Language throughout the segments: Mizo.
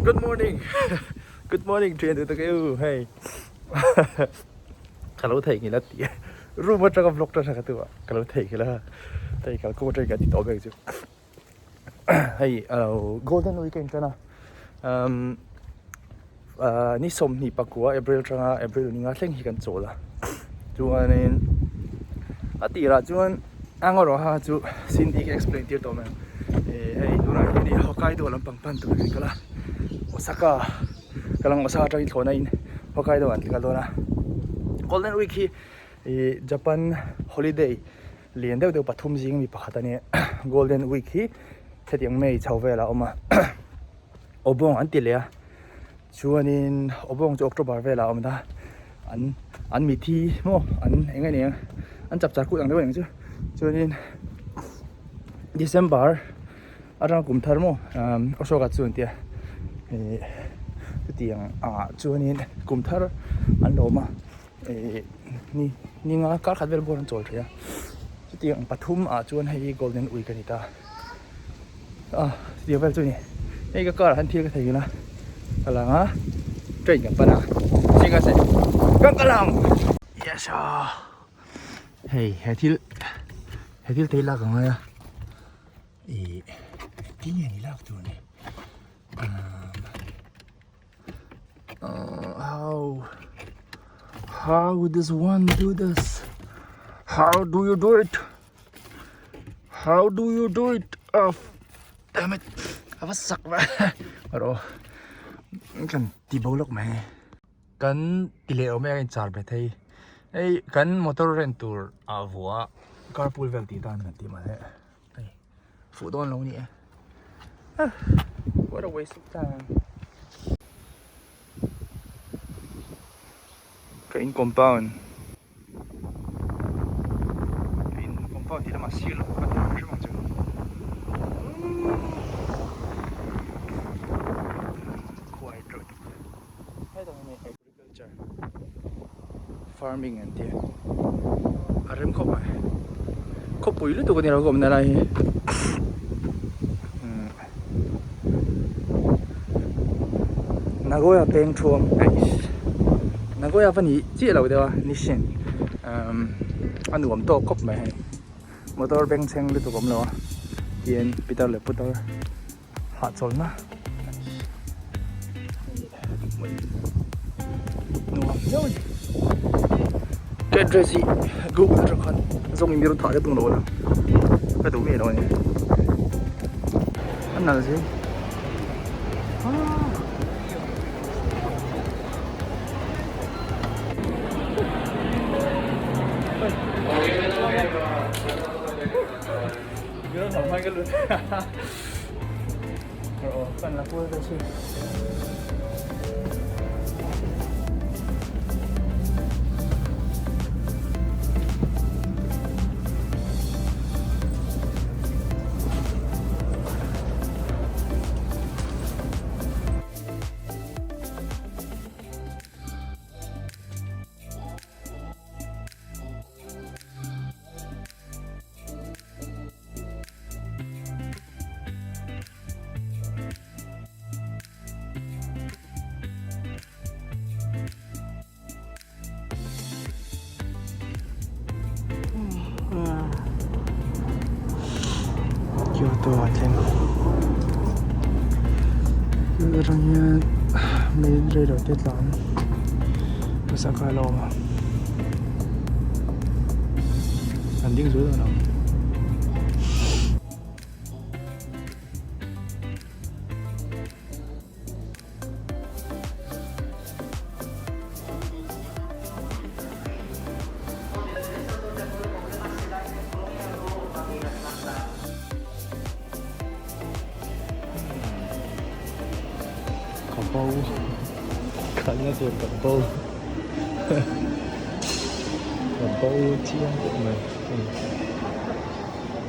Good morning Good morning thian duh tak e u hei ka lo theihnghilh a ti room atanga vlog tan ka tum a ka lo theihnghilh a hei kalkawng atangin kan ti tawh mek chu hei alo golden weekend tan a umm ah ni 24 April atanga April ni nga thleng hi kan chawl a chuanin a tirah chuan a ngaw ha chu Cindy ka explain tir tawh mai ang ih hei tunah hian ih Hokkaido lampang pan tur kan kal a Osaka ka lang Osaka atangin thlawhna in Hokkaido an kal dawn a Golden Week hi ih Japan holiday lian deuh deuh pathum zing ami pakhat a nia Golden Week hi hetiang May chho velah a awm a. Obong an ti leh a chuanin Obong chu October velah a awm ta an an mithi maw an eng nge ni ang an chapchar kut ang deuh a ni ang chu chuanin December atanga kum thar maw umm Ashoka chu an tia ih chutiang angah chuanin kum thar an lawm a ih ni ni nga kar khat vel bawr an chawl thei a chutiang pathum ah chuan hei hi Golden Week a ni ta. Ah chutiang vel chu a ni hei ka car ah hian thil ka thei nghilh a ka lang a train kan pan a shinkansen kan kal ang yes ah hei he thil he thil te hi lak a ngai a ih tinge ni lak tur ni ah how how does one do this how do you do it How do you do it? Oh, damn it. A va sak va. Ro. Kan ti bo lawk mai. Kan ti leh awm e a inchar ve thei. Hei kan motor rent tur a vua carpool vel tih tan kan ti mahse hei fuh dawn lo ni e. What a waste of time. Ka in compound. In compound tih lamah sir lam ka hmu hrim ang chu khuai teuh tak hetah hian hei agriculture farming an tia a rem khawp mai khawpui lutuk a ni lo ka awmna lai hi Nagoya peng thuam eish Nagoya va ni chiah lo deuh a Nissin umm a nuam tawk khawp mai hei motor bengchheng lutuk awm lo a tihian pitar leh putar hahchawlhna nuam viau a ni ka address hi google atang khan zawng in mi rawn thah te tum lo la ka duh miah lo a ni a nalh zel Kyoto a thleng a Kyoto atang hian minute reilo te tlan Osaka a la awm a an ding zui dawn ang. Ka bo kalna tur ka bo ka bo chiang tawh mai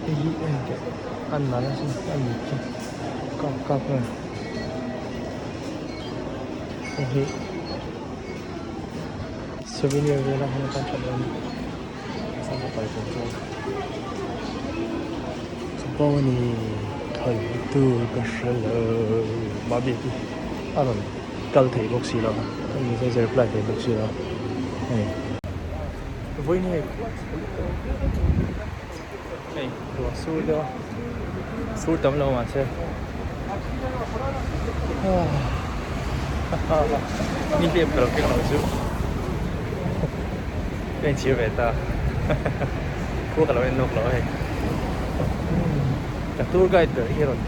hei hi en teh a nalh asin a mit chu kap kap a hei hi souvenir vel a hman atan tha dawn ka bo a ni kal tur ka hre lo mahni. a rawn kal thei bawk si lo a ka message a reply thei bawk si lo hei vawiin hei hei ruah sur deuh a sur tam lo mahse ni hlep ka lo keng lo chu ka inchhir ve ta khua ka lo en lawk lo a hei ka tour guide ber hi a rawn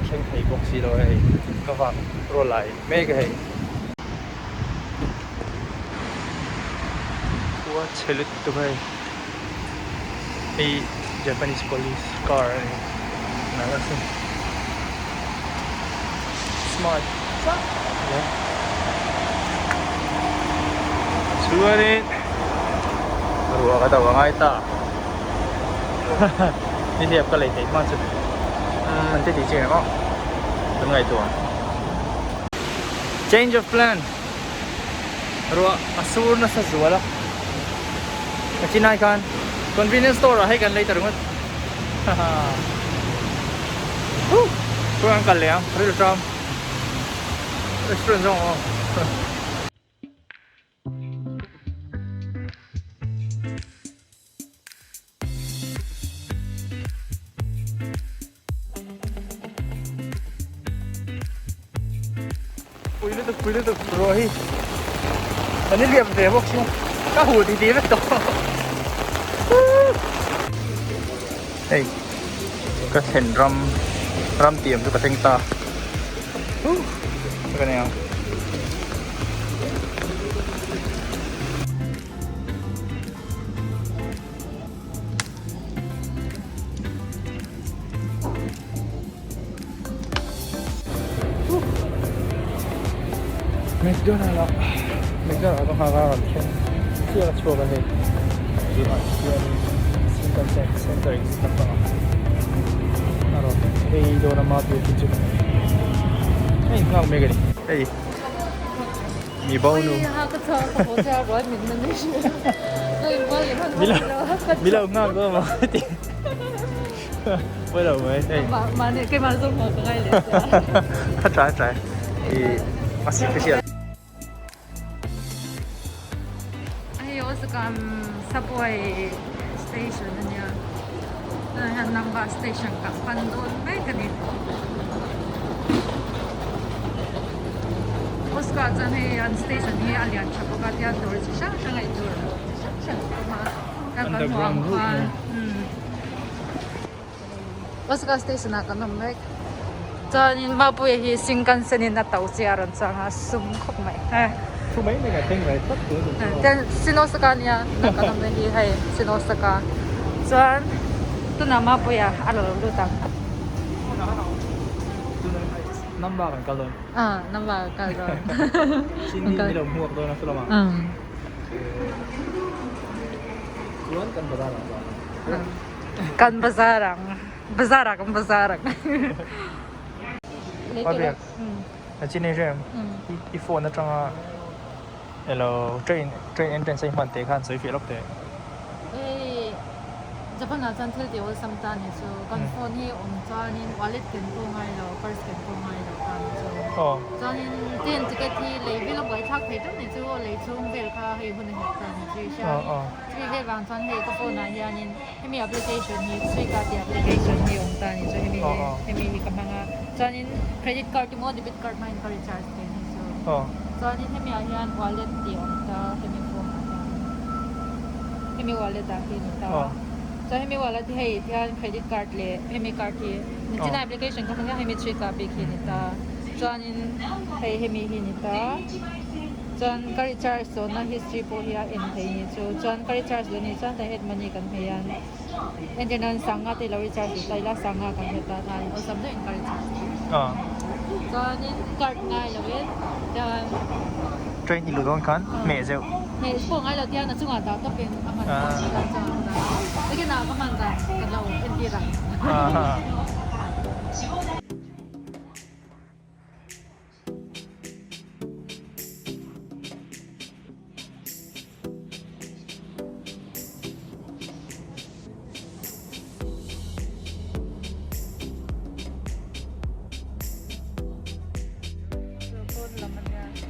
thleng thei bawk si lo a hei ka vak rual lai mek a hei. Khua chhe lutuk a hei hei Japanese police car a ni nalh asin smart tak a ni chuanin ruah ka do a ngai ta nihliap ka lei theih hma chu an ti tih chiang ang aw kan ngaihtuah ang. Change of plan ruah a sur nasa zual a a chinai khan convenience store ah hei kan lei ta ringawt haha huh khawi an kal leh ang ril tram restaurant zawng aw. Pui lutuk pui lutuk ruah hi kan i liam ve bawk sia ka huh ti ti vek tawh hei ka thlen ram ram tiam chu ka thleng ta ka nei ang. McDonald ah McDonald ka nghak a rawn thleng chiah a chhuak a hei tunah hianin Shinkansen center exit lampangah a rawn phei dawn a map hi chu a inghak mek a ni hei. Mi bo nu. Mi lo nghak dawn maw ti. Pawi lo mai hei. A try a try. I a sik te hriat. Hei Osaka subway station ania. Tunah hian Namba station kan pan dawn mek a ni. Osaka chuan hei an station hi a lian tha bawk a tiang dawr chi hrang hrang a intur chi hrang hrang a awm a kan hmuh ang khan Osaka station ah kan awm mek chuanin Mapuia hi Shinkansen in a to chiah a rawn chuang a sum khawp mai Shin Osaka ania kan awmna hi hei Shin Osaka chuan tunah Mapuia a lo lut ang. Number kan kal dawn. Ah, number kan kal dawn. Cindy ni lo hmuak dawn a sulama. Chuan kan bazar ang chuan. Kan bazar ang. Bazar ah kan bazar ang. Pabek. A chin ei rem. I phone atanga elo train train entrance a i hman teh khan sawi fiah lawk teh. Hei Japan ah chuan thil tih awlsam ta ni chu kan phone hi awm chuanin wallet ken pawh ngai lo purse ken pawh ngai lo ta ni chu chuanin train ticket hi lei vel a buaithlak thei teuh ni chu lei chhung vel kha hei hun a nghet ta ni chu i hria chumi vel vang chuan hei ka phone ah hianin hemi application hi Suica tih application hi awm ta ni chu hemi hi hemi hi ka hmang a chuanin credit card emaw debit card hmangin ka recharge thei ni chu chuanin hemi ah hian wallet tih awm ta hemi phone ah hian hemi wallet ah hi ni ta chuan hemi wallet hi hei tihian credit card leh hemi card hi nichina application ka hmang hian hemi Suica bik hi ni ta chuanin hei hemi hi ni ta. Chuan ka recharge zawhna history pawh hi a en thei ni chu. Chuan ka recharge leh ni chuan tlai add money kan hmei a. Entir nan sanga te lo recharge duh ta ila sanga kan hmet ta khan awlsam deuhin ka recharge thei. Chuanin card ngai loin chuan. Train i luh dawn khan hmeh zeuh. Hmeh pawh ngai lo tiang a chungah dah tawpin a hman theih chuan takin ah ka hman dan ka lo entir ang.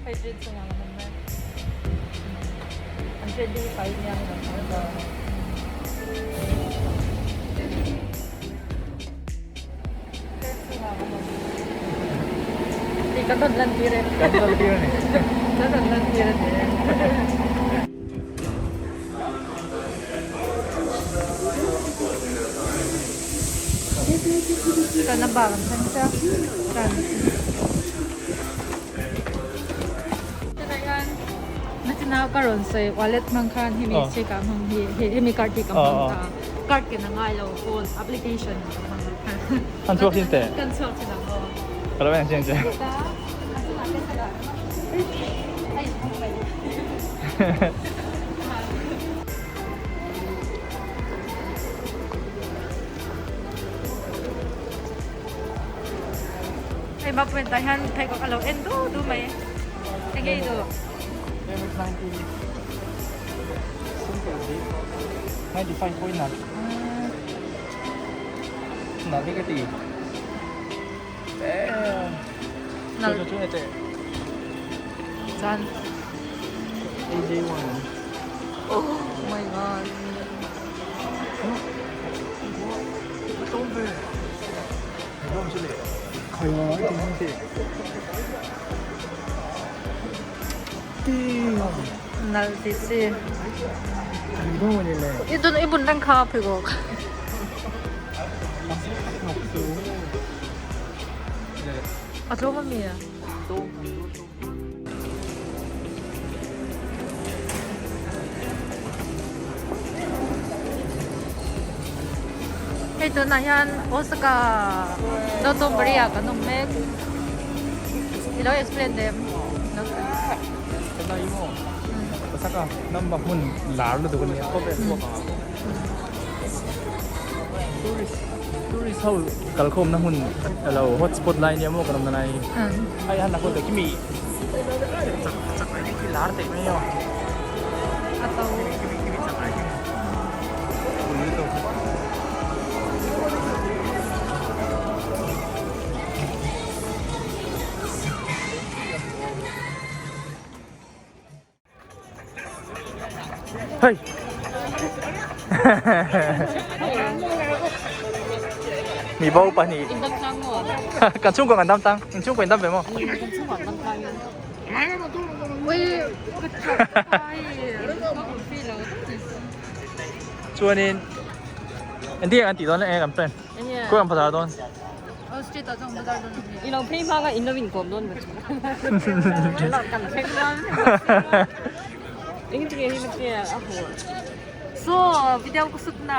Hei train chungah kan awm mek. An train te hi pai nia kan awm mek a. Train chungah kan awm. Tih kan rawn lan tir e. Kan lan tir a ni. Kan rawn lan tir a ni e. Kan a bak an thleng chiah. Kan. Tunah hian nachina ka rawn sawi wallet hmang khan hemi check ah hmang hi hemi card hi ka hmang ta card ken a ngai lo phone application ka hmang a Kan chhuak thin teh Kan chhuak thin ang aw Ka lo en chiang che Hei Mapuiin tah hian pheikhawk a lo en du du mai eng nge i duh? Chuan Oh my god. Nal ti si. I dun i bun reng kha pheikhawk. A tlawm ami a? Hei tunah hian Osaka Dotonbori ah kan awm mek. I lo explain dem. Chennai maw? Osaka number hmun lar lutuk a nia khawvel chhuak ang a. Tourist tourist ho kalkhawmna hmun alo hotspot lai nia maw kan awmna lai hi. Hei han a kawt khi mi chak chak ai khi lar teh mai a. A to. Khi mi chak ai khi. Pui lutuk. Hei. Mi bo pahnih. Kan chhungkaw kan dam tang. In chhungkaw in dam ve maw? Chuanin engtin an tih dawn le kan plan. Khawi an phazar dawn. I lo phei hma kha in lo inkawm dawn ka chu. Kan thleng dawn. Eng tinge hi matia a haw. So video ka shoot na.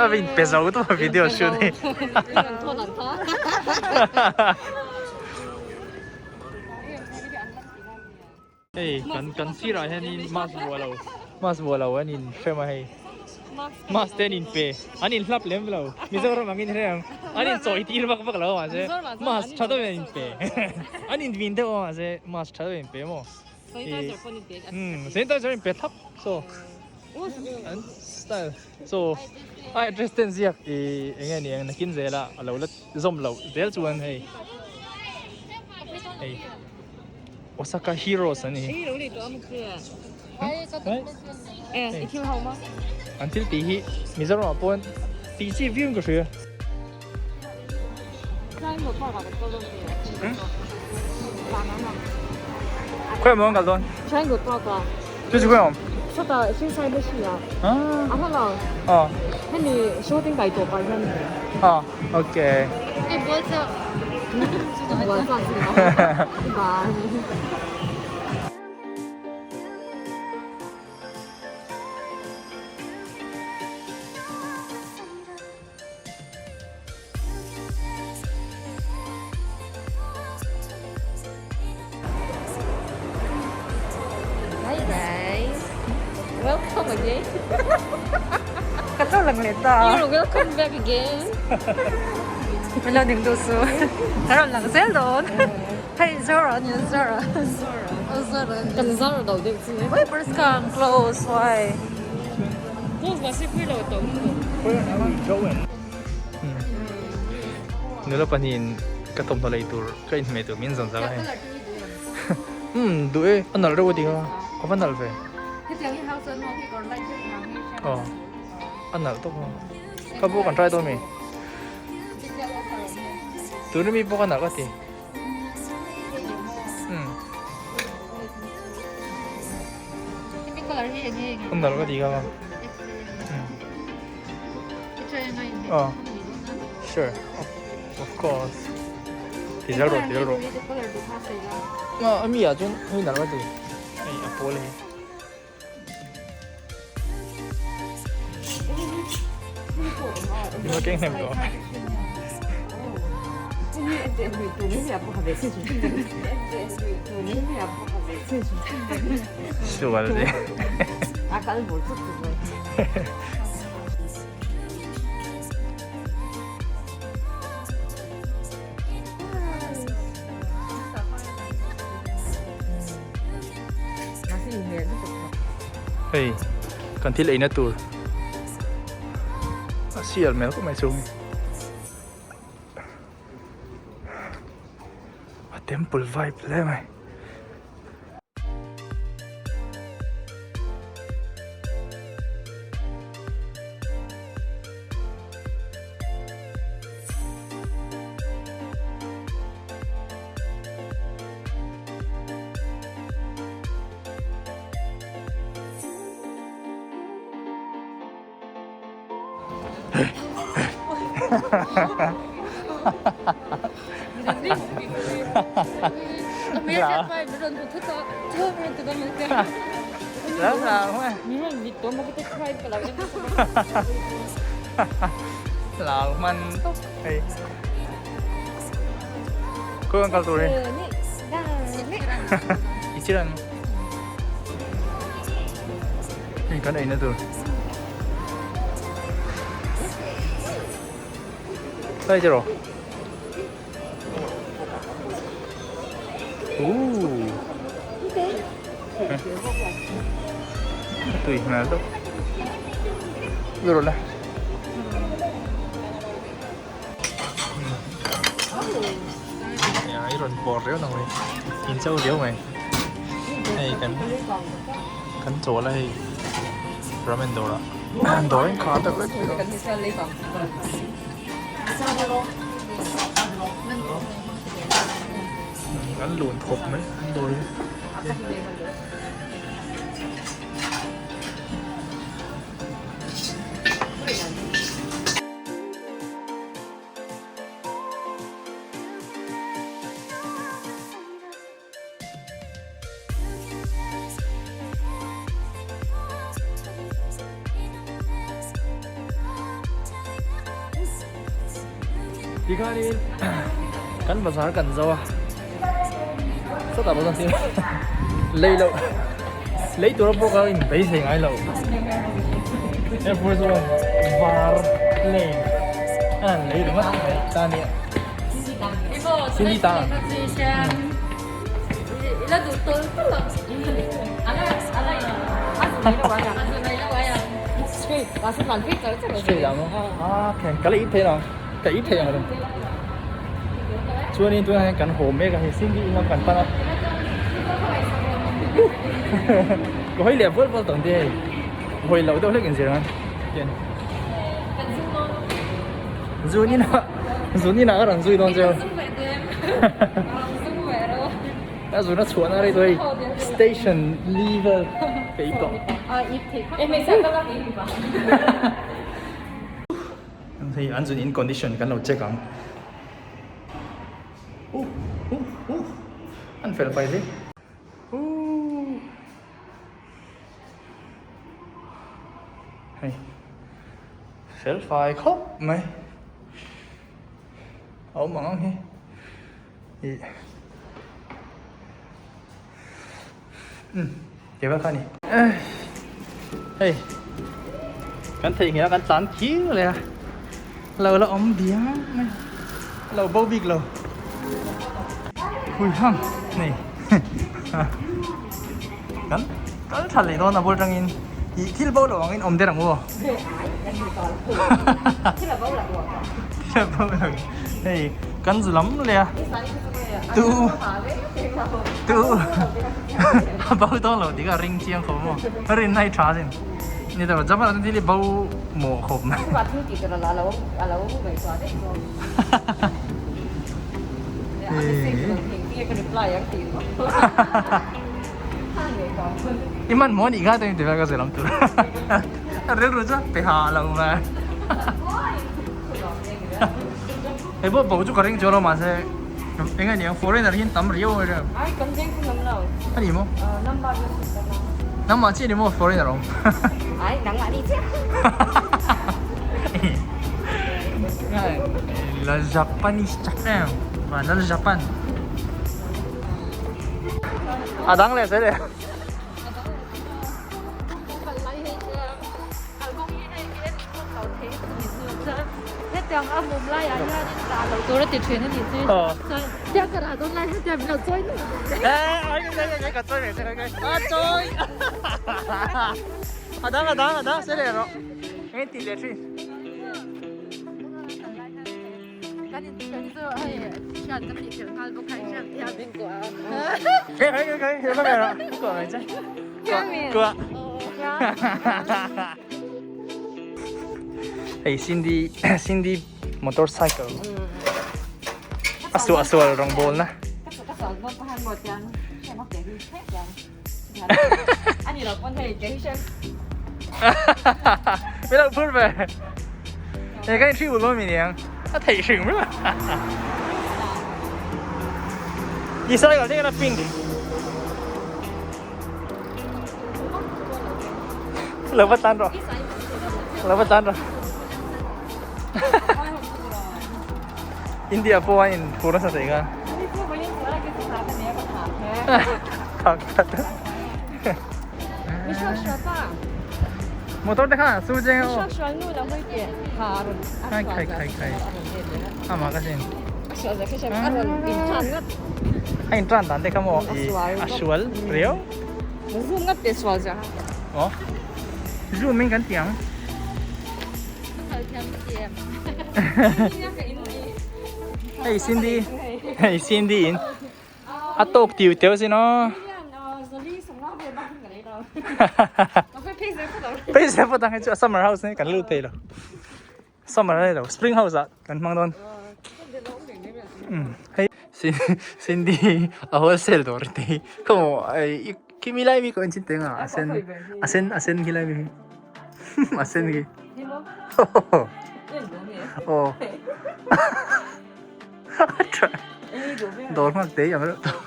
A vin pe zo tu video shoot hi. Kan thawn ang tha. Hei kan kan sirah hianin mask vuah lo mask vuah lo an in hrem a hei mask te an in pe an in hlap lem lo Mizoram angin hre ang an in chawi tir vak vak lo mahse mask tha deuhin an in pe an in vin deuh a mahse mask tha deuhin an pe maw sanitizer in pe thlap so an style so a address te an ziak ih eng nge ni ang nakin zela a lo la zawm loh zel chuan hei hei. Osaka Heroes an ni. An thil tih hi Mizoram ah pawn tih chi viau in ka hria. Khawi maw an kal dawn? Chu chu khawi awm? Ah. Okay. Hi guys. Welcome again. Ka to lang leh ta. You're welcome back again. Min lo ning duh su. Ka rawn lang zel dawn. Hei Zara ania Zara. Zara. Oh Zara. Kan Zara do deuh chu. Why first come close why? Close mahse pui lo tawh maw. Nula pahnihin ka thawmhnaw lei tur ka inhmeh tur min zawn zar a hei. Umm duh e a nalh reuh a ti kha a va nalh ve. Aw a nalh tawp a ka pawh kan try dawn mi tuna mi pawh ka nalh ka ti umm a nalh ka ti kha aw sure of course ti zel rawh ti zel rawh a mi ah chuan hei nalh ka ti hei a pawl hi. Sual ve. Hei kan thil eina tur a sial hmel khawp mai chung a temple vibe hle mai. Lau man tawp hei. Khawi kan kal tur hi? I chiran maw? Hei kan eina tur. Hei tiraw? Ooh. Tui hmel deuh. Lut rawh le. I rawn bawr riau nang mai in cho riau mai hei kan kan chawl a hei ramen dawr ah dawr in khar tak vek an lun khawp mai an dawr hi. Tikhanin kan bazar kan zo a sawtah pawh chuan thil lei loh lei tura pawh ka inbeisei ngai lo. Air Force One var plane a han lei ringawt mai ta nia. Cindy ta. Straight ang ah khen ka la ip thei ang ka ip thei ang rin. Chuanin tunah hian kan haw mek a hei Cindy in lam kan pan a. Ka hawi leh vual vual tawng te hei. Hawi loh deuh hlek inzir ang hian. Zun inah zun inah ka rawn zui dawn cheu. A zun a chhuahna rei tawh hei station li vel ka ip tawh. Hei an zun in condition kan lo check ang. Uh uh uh an fel fai hle. Uh. Hei fel fai khawp mai a awm ang ang hi ih um ke vel kha a ni hei kan theihnghilh a kan tlan thil leh a lo la awm diam mai a lo bo bik lo hui hang nei kan kal tha leh dawn a bul tangin ih thil bo lo angin awm der ang u aw thil a bo lo hei kan zu lam leh a tu tu. Bo dawn lo tih kha ring chiang khawp maw? Rin na hi tha sin. Ni tawh Japan ah chuan thil hi bo mawh khawp mai. Chuvah thil tih tur a lo a lo ngaihtuah daih zawk. A message lo thei nge ka reply ang tih maw? I hman maw nih kha tawng ti vel ka zir lam tur. A rilru chu pe ha lo mai. Hei pawh bo chu ka ring chuan lo mahse eng nge niang foreigner hi an tam riau mai ria. Ai kan veng chu nam lo. A ni maw? Number chu a tam a. Nangmah chiah ni maw foreigner awm? Ai nangmah ni chiah. La Japanese chak em. Van la Japan. A dang leh zel e. Hetiang a mum laiah hianin dah loh tur a ti thin a nih chu. Chuan tiang ka dah dawn lai hetiang min lo chawi nual mai. Ka chawi ve che ka chawi. A dang a dang a dang se leh rawh. Eng ti leh thin. Kan in kan chu hei hriat kan tih theih nghal bawk a hriat thiam in kuah a. Hei hei hei hei va rawh kuah mai che. Kuah. Hei Cindy Cindy motorcycle. A suah sual rawngbawl na. Ka sual dawn pawh hian maw tiang hriat ke hi hriat tiang. Ani lo pawn hei ke hi hriat. Min lo phur ve. Hei kan inhri ulh maw mi niang. A theih hring ber. I cycle te khan a pink. Lo va tan rawh. Lo va tan rawh. India pawh a in phur nasa thei kha. Motor te kha su cheng aw. Khai khai khai khai. Ama ka sin. A in tran dan te kha maw i a sual riau. Zoom ngat te sual cha. Aw. Zoom in kan ti ang. Hei Cindy. Hei Cindy in. A tawk tiu teu sin aw. Pei se pawh tang hei chu a summer house ni kan lut thei lo. Summer a ni lo spring house ah kan hmang dawn. Hei Cindy a wholesale dawr te hi khawmaw ei khi mi lai mi ko en chin teng a a sen a sen a sen khi lai mi hi a sen khi aw dawr nghak te hi ang reuh tawh.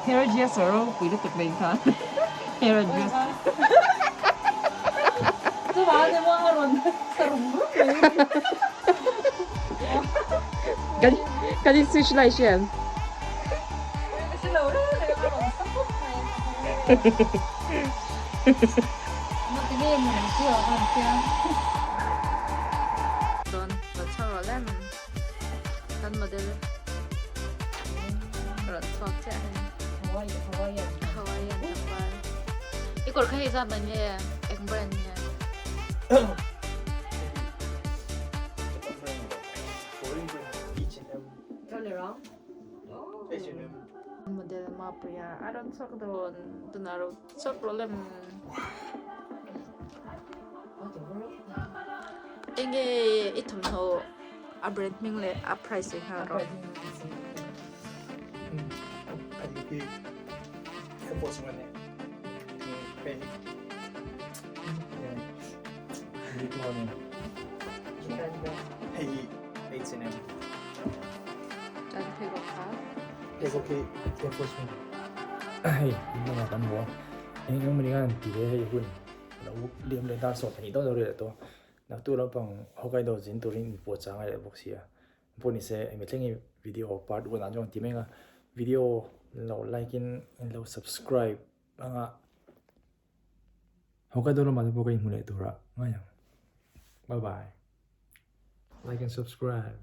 Hairdresser ropui lutuk mai kha hairdresser chuvang emaw a rawn rum rum mai kan kan in switch lai hriat Kan model rawn chhuak chiah hei. Hawaiian Hawaiian chapal. I kawr kha hei zat mai nge eng brand nge? Model Mapuia a rawn chhuak dawn tunah ro chhuak rawh lem. Enge i thawmhnaw a brand hming leh a price eng nghal rawh. Chuan pheikhawk kha. Hei in kan hmu a eng eng mawni khan ti ve hei hun. Lo liam leh dar sawh pahnih dawn dawn rih leh tawh. Naktuk lampang Hokkaido zin turin in pawh chang a leh bawk si a. Pawh ni se eng thleng hi video part one ah chuan ti mek a. Video lo like in in lo subscribe anga Hokkaido lamah te pawh ka inhmu leh tur a ngai ang. Bye bye. Like and subscribe.